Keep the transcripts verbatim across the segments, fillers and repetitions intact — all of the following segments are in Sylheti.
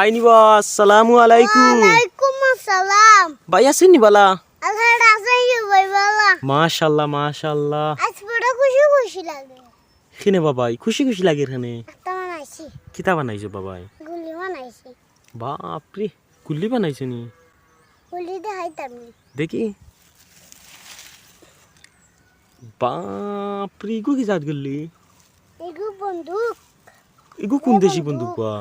আইনি বা, আসসালামু আলাইকুম। ওয়ালাইকুম আসসালাম। ভাই আছইন নি বালা? আলহামদুলিল্লাহ, ভাই বালা। মাশাআল্লাহ, মাশাআল্লাহ। আজ বড় খুশি খুশি লাগে। কেনে বাবাই, খুশি খুশি লাগের কেনে? একটা বানাইছি। কিতা বানাইছো বাবাই? গুল্লি বানাইছি। বাপরে, গুল্লি বানাইছো নি? গুল্লি দেখাইতাম নি। দেখি। বাপরে, ইগু কি জাত গুল্লি? ইগু বন্দুক। ইগু কোন দেশি বন্দুক বা?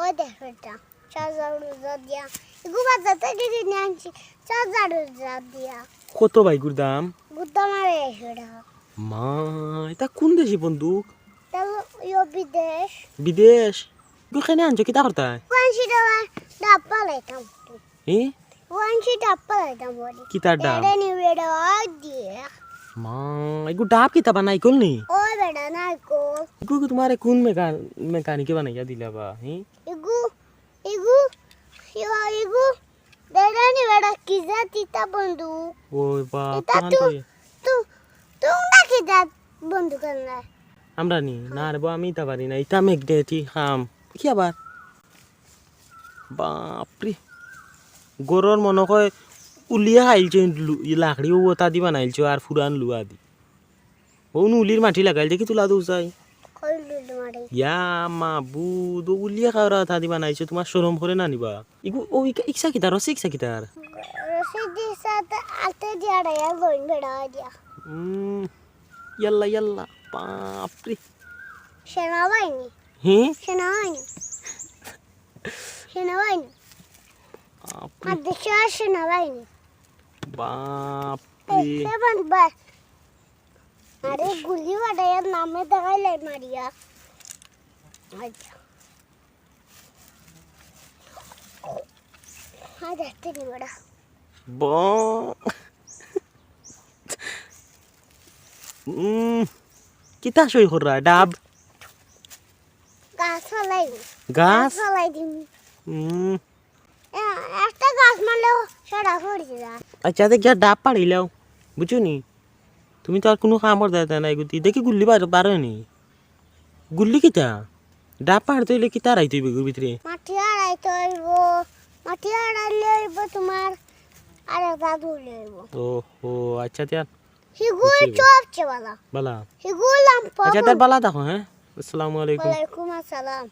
ওই দেখো এটা, চার হাজার দিয়া। ইগু বাজার থাকি কিনি আনছি, চার হাজার দিয়া। কত বা ইগুর দাম? ইগুর দাম আড়াইশো টেকা। মা, ইটা কোন দেশি বন্দুক? ইটা অইলো বিদেশ। বিদেশ? ইগু কেনে আনছো, কিতা করতায়? ওয়ান সিট আবার ডাব ফালাইতাম। হি? ওয়ান সিট ডাব ফালাইতাম বলি। কিতার ডাব? এরে নি বেটা, ওই দেখ। মা, ইগু ডাব কিতা বা নাইকল নি? ওই বেটা নাইকল। ইগু তুমারে কোন মেকা-, মেকানিকে বানাইয়া দিলা বা, হি? ইগু, ইগু, ইয়া, ইগু, এরে নি বেটা, কি জাত ইতা বন্দুক? ওই বা, ইতা তুই, তুই না কি জাত বন্দুক আনলা? আমরা নি? না রে বা, আমি ইতা পারি না, ইতা ম্যাগনেটিক হাম। কি আবার? বাপরে। গরর মনো কয় উলিয়া খাইলছে লু-, ই লাকড়ি ও ওতা দি বানাইলছে আর ফুরান লুয়া দি। ও নু উলির মাটি লাগাইল দেখি তুলা দৌ চাই। কই লুলি মারি? ইয়া মাবুদ, ও উলিয়া খাওরা ওতা দি বানাইছে, তুমার শরম করে না নি বা? ইগু, ও ইকা-, ইকসা কিতার, রসি ইকসা কিতার? রসি দি সাথে আতে দিয়া রে, লইন বেড়া দিয়া। উম, ইয়াল্লা, ইয়াল্লা, বাপরে। সেনাবাহিনী। হে? সেনাবাহিনী। সেনাবাহিনী। বাপরে। আমার দেশে আর সেনাবাহিনী। বাপরে। এ, সেভেন বার। আরে গুলি ফাটাইয়া নামে দেখাইলে মারিয়া। আচ্ছা। আজ আসতে নি বেটা। ব-, উম, কিতা সই কররা, ডাব? গাছ ফালাই। গাছ? গাছ ফালাই দিমু। উম। এ, একটা গাছ মারলেও সারা পড়ি যায়। আচ্ছা, তে গিয়া ডাব পাড়িলাও, বুঝছো নি? তুমি তো আর কুনু কামর দায়িত্ব নাই, গুটি। দেখি গুল্লি বার-, বারোয় নি। গুল্লি কিতা? ডাব পাড়তে অইলে কিতা রাইতে অইবে গুর ভিতরে? মাটি আড়াইতে অইবো, মাটি আড়াইলে অইবো তুমার আর একটা দুলে অইবো। ও, ও, আচ্ছা, তে আর হিগুল বুঝছি। সবচেয়ে বালা। বালা। হিগুল লাম্পা আচ্ছা, তার গুল। বালা দেখো, হ্যাঁ? আসসালামু আলাইকুম। ওয়ালাইকুম আসসালাম।